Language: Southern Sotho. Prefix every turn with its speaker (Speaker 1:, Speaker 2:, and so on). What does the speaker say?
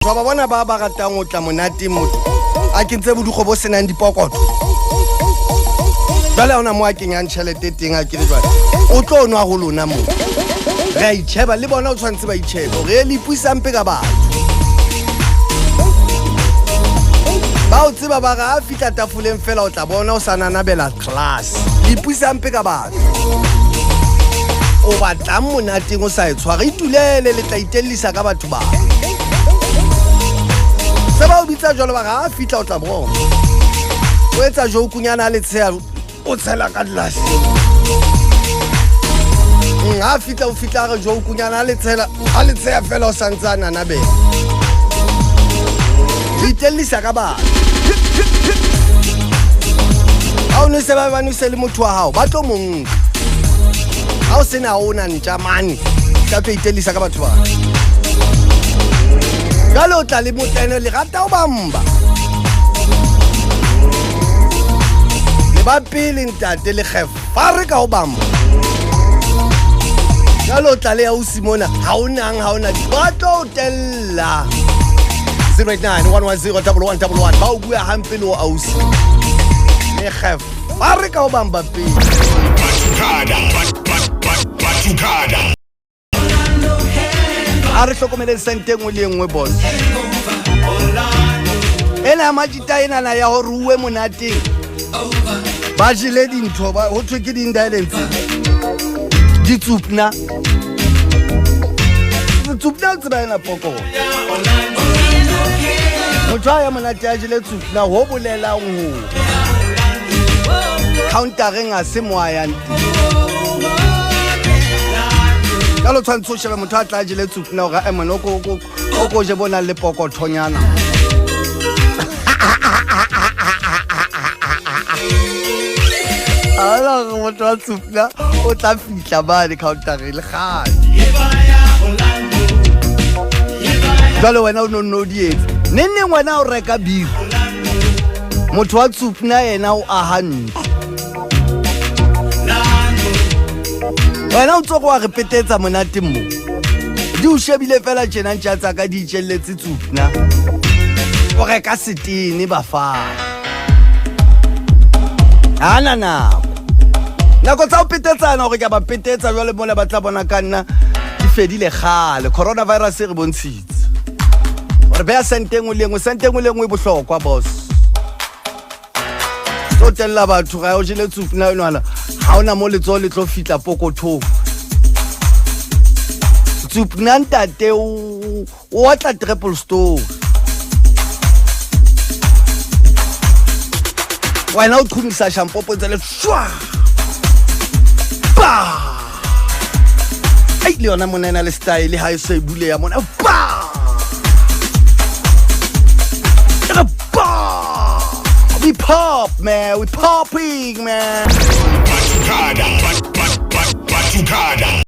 Speaker 1: Batho ba bona ba ba ratang ho tla monate motho a kentse bodikgo bo senang dipokoto. Jwale ha hona moo a kenyang tjhelete teng a kere jwale o tlo nwa ho lona moo. Re a itjheba le bona o tshwanetse ba itjhebe hore le ipuisampe ka batho. Ba o tseba ba re ha fihla tafoleng fela o tla bona o sa nanabela class. Le ipuisampe ka batho. O batlang monateng o sa e tshwara itulele le tla itellisa ka batho ba. Se ba o bitsa jwalo ba re ha fihla o tla bona. O etsa jokunyana a letsheya o tshela ka glaseng. Ha fihla o fihla a re jokunyana a letshela a letsheya fela o santse a nanabela. O itellisa ka batho. Ha o nwese ba ba nwese le motho wa hao ba tlo mo nka. Ha o sena o na ntja mane ka tlo itellisa ka batho ba. Jwale o tla le motene le rata o bamba. Le ba pele ntate le kgefare ka o bamba. Jwale o tla le ausi mona ha o nang ha o na ba tlo o tella. 089 110 1111 ba o bua hampe le o ausi. Le kgefare ka o bamba pele.
Speaker 2: Batucada. Batucada.
Speaker 1: A re hlokomeleng sente e nngwe le e nngwe boss. Ena ya majita enana ya hore uwe monateng. Ba jele dintho ba ho thwe ke di-indulgence. Ditsupna. Tsupna o tseba ena pokolo. Motho a ya monate a jele tsupna ho bolelang ho. Countereng a se mo a yang teng. Ka lo tshwanetse o shebe motho a tla jele tsupna hore eh mone o ko je bo nang le pokothonyana. Ala re motho wa tsupna o tla fihla mane countereng le kgale. Jwale wena o no nno o di etsa. Neng neng wena o reka biri. Motho wa tsupna yena o aha ntlo. Wena o tsoko wa re petetsa monate mo. Di o shebile fela tjena ntja tsa ka di itjelletse tsupna. O reka setene bafana. Ha na nako. Nako tsa ho petetsana hore ke a ba petetsa jwale mona ba tla bona ka nna di fedile kgale. Coronavirus e re bontshitse. Hore beha sente e nngwe le e nngwe, sente e nngwe le e nngwe e bohlokwa boss. Tlo tella batho ga o jele tsupna enwana ha ona mo letsoho le tlo fihla pokothong. Tsupna ntate o otla triple story. Wena o qhomisa shampopo ntse le shwa. Ba! Ai le yona mona ena le style ha e so e buleya mona. Ba! Ba! We pop, man. We popping, man.
Speaker 2: Batucada. Batucada.